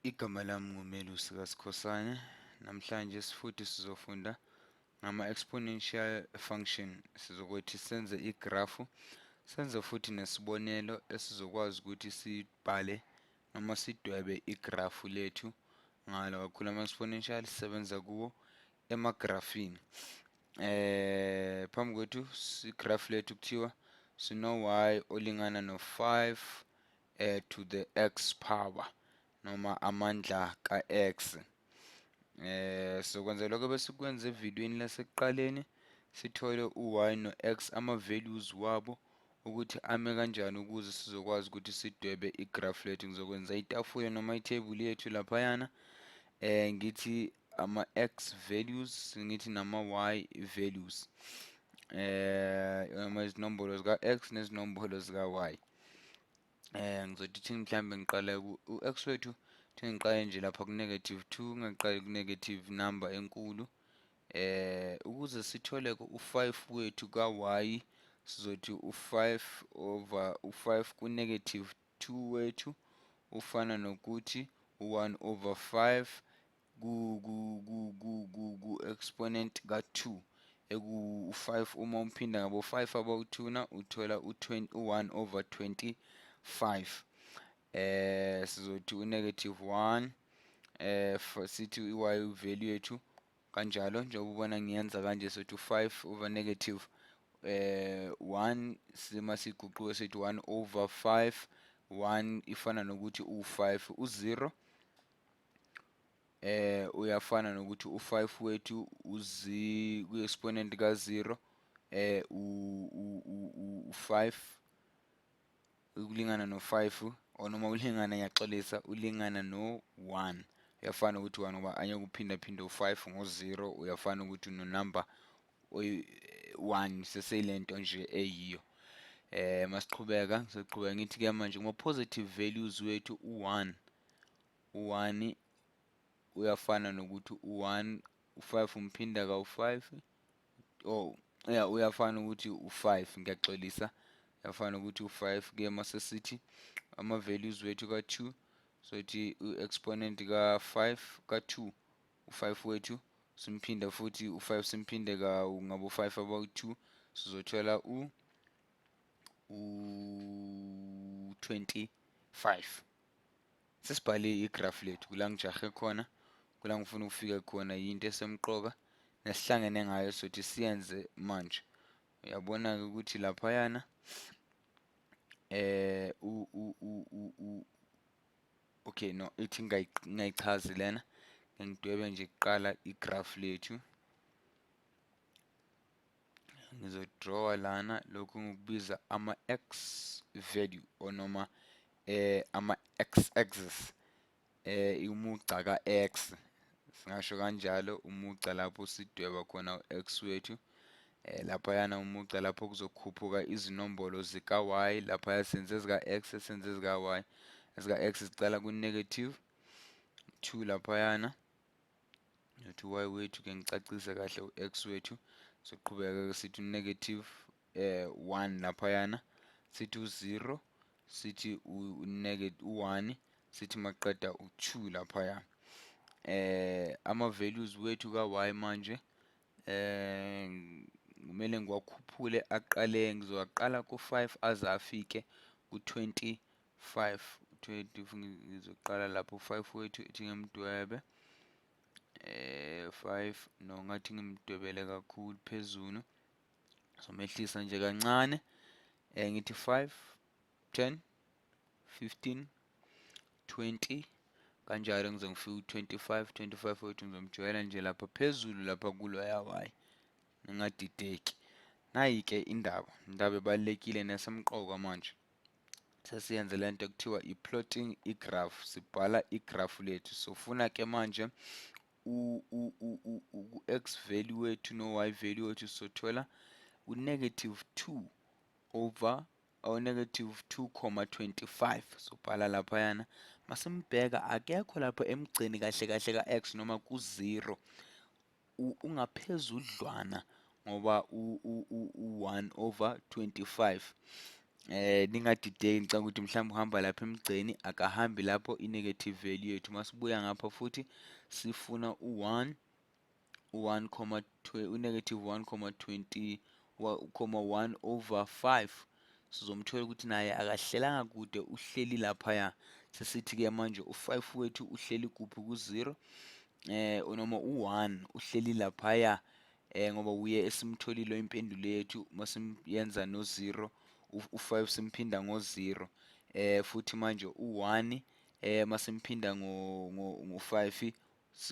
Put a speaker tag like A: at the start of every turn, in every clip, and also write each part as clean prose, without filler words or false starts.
A: Igama lami nguMelusi kaSikhosana. Namhlanje futhi sizofunda ngama-exponential function. Sizokuthi senze igrafu, senze futhi nesibonelo esizokwazi ukuthi sibhale noma sidwebe igrafu lethu ngalo. Kakhulu ama-exponential sisebenza kuwo emagrafini. Phambi kwethu igraph lethu kuthiwa sino-y olingana no-5 to the x power noma amandla ka-x. Sokwenza lokho besikwenza evidweni lasekuqaleni, sithole u-y no-x ama-values wabo ukuthi ame kanjani ukuze sizokwazi ukuthi sidwebe igraph lethu. Ngizokwenza itafula noma ithebuli yethu laphayana, ngithi ama-x values, ngithi nama-y values, noma izinombolo zika-x nezinombolo zika-y. Ngizothi thi mhlambe ngiqale u-x wethu, thi ngiqale nje lapha ku-negative 2, ngaqale ku-negative number enkulu. Ukuze sithole u-5 wethu ka-y, sizothi u-5 over u-5 ku-negative 2 wethu ufana nokuthi u-1 over 5 ku-exponent ka-2 eku-5. Uma umphinda ngabo 5 abawu-2 na uthola u-1 over 25. Sizothi u-negative 1, sithi i-y value yethu kanjalo, njengoba ubona ngiyenza kanje, sothi u-5 over negative 1, sima siguquke sithi 1 over 5 1 ifana nokuthi u-5 u-0 uyafana nokuthi u-5 wethu uzi ku-exponent ka-0 u-5 ukulingana no-5 or noma ulingana, ngiyaxolisa, ulingana no-1, uyafana ukuthi 1 ngoba angeke uphinda phinde u-5 ngo-0, uyafana ukuthi no-number oyi-1 seseyilento nje eyiyo. Masiqhubeka, ngizoqhubeka ngithi ke manje kuma positive values wethu u-1, u-1 uyafana nokuthi u-1 u-5 umphinda kawu-5, oh yeah, uyafana ukuthi u-5, ngiyaxolisa, uyafana ukuthi u-5 ke. Mase sithi ama-values wethu ka-2, sothi u-exponent ka-5 ka-2, u-5 wethu simphinda futhi u-5, simphinde ka ngabo 5 abawu-2, sizothola u-25. Sesibhale igraph lethu kula ngijahe khona, kula ngifuna ukufika khona, yinto esemqoka nesihlangene ngayo, sothi siyenze manje. Uyabona-ke ukuthi laphayana u u u u u okay, no, ithi ngingayichazi lena, ngidwebe nje kuqala igraph lethu. Ngizodrawa lana lokhu ngikubiza ama-x value or noma ama-x axis, umugca ka-x, singasho kanjalo, umugca lapho sidweba khona u-x wethu. Laphayana umugca lapho kuzokhuphuka izinombolo zika-y, laphaya senze ezika-x, senze ezika-y. Ezika-x zicala ku-negative 2 laphayana, uthi y wethu ke, ngicacise kahle u-x wethu. Soqhubeka sithi negative 1 laphayana, sithi u-0, sithi u-negative u-1, sithi maqeda u-2 laphaya. Ama-values wethu ka-y manje kumele ngiwakhuphule, aqale, ngizowaqala ku-5 aze afike ku-25. 20 ngizoqala lapho 5 wethu, ithi ngimdwebe 5, no, ngathi ngimdwebele kakhulu phezulu, somehlisa nje kancane. Ngithi 5, 10, 15, 20, kanjalo ngize ngifike u-25. 25 wethu ngizomjwayela nje lapha phezulu lapha kuloya y, ningadideki. Nayi-ke indaba ebalulekile nesemqoka manje, sesiyenze lento ekuthiwa i-plotting igraph, sibhala igraph lethu. Sofuna ke manje u-x value wethu no-y value wethu, sothola u-negative 2 over or negative 2,25, sobhala laphayana. Masimbheka akekho lapho emgceni kahle kahle ka-x noma ku-0, ungaphezudlwana ngoba u-1 over 25. Ningadideki ngicabanga ukuthi mhlawumbe uhamba lapha emgceni, akahambi lapho, i-negative value yethu. Masibuya ngapha futhi sifuna u-1, u-1 comma u-negative 1 comma 20 comma 1 over 5, sizomthola ukuthi naye akahlelanga kude, uhleli laphaya. Sesithi-ke manje u-5 wethu uhleli kuphi ku-0, noma u-1 uhleli laphaya, ngoba uye esimtholile impendulo yethu masimyenza no-0, u-5 simphinda ngo-0, futhi manje u-1 masimphinda ngo-5,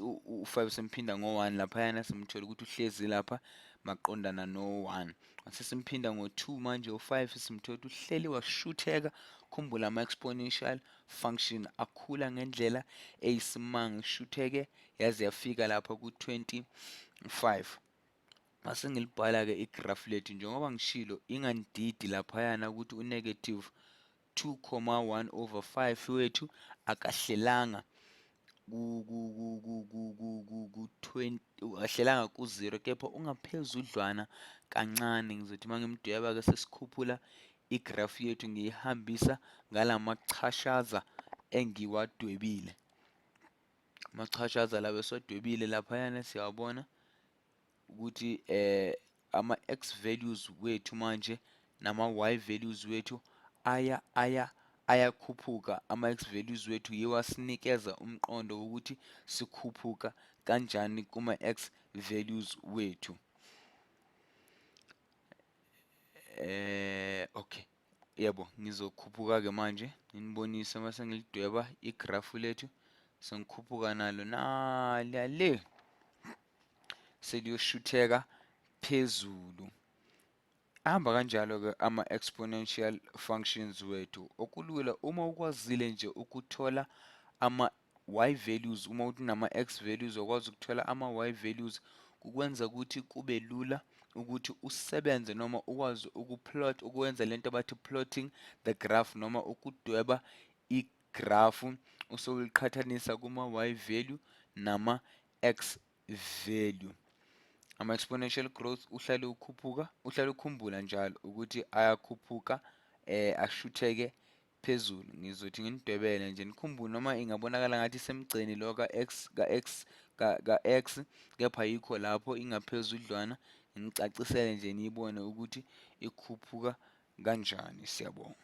A: u-5 simphinda ngo-1 laphayana, simthola ukuthi uhlezi lapha maqondana no-1. Mase simphinda ngo-2 manje u-5, simthola ukuthi uhleli washutheka. Khumbula, ama-exponential function akhula ngendlela eyisimanga, ishutheke yaze yafika lapha ku-25. Mase ngilibhala-ke igraph lethu, njengoba ngishilo, inganididi laphayana ukuthi u-negative 2,1 over 5 wethu akahlelanga ku-20, ahlelanga ku-0, kepha ungaphezudlwana kancane. Ngizothi uma ngimdweba-ke, sesikhuphula igraph yethu, ngiyihambisa ngalamachashaza engiwadwebile. Amachashaza lawa esiwadwebile laphayana, siyawabona ukuthi ama-x values wethu manje nama-y values wethu aya aya ayakhuphuka. Ama-x values wethu yiwo asinikeza umqondo wokuthi sikhuphuka kanjani kuma-x values wethu. Okay, yebo, ngizokhuphuka-ke manje nginibonise mase ngilidweba igrafu lethu, sengikhuphuka nalo naliya le, seliyoshutheka phezulu. Ahamba kanjalo-ke ama-exponential functions wethu. Okulula uma ukwazile nje ukuthola ama-y values, uma uthi unama-x values wakwazi ukuthola ama-y values, kukwenza ukuthi kube lula ukuthi usebenze noma ukwazi ukuplot, ukwenza lento abathi plotting the graph, noma ukudweba igrafu usuliqhathanisa kuma-y value nama-x value. Ama-exponential growth uhlale ukhuphuka, uhlale ukhumbula njalo ukuthi ayakhuphuka, ashutheke phezulu. Ngizothi nginidwebele nje nikhumbule, noma ingabonakala ngathi isemgceni lo ka-x ka-x ka-x, kepha yikho lapho ingaphezudlwana. Nginicacisele nje niyibone ukuthi ikhuphuka kanjani. Siyabonga.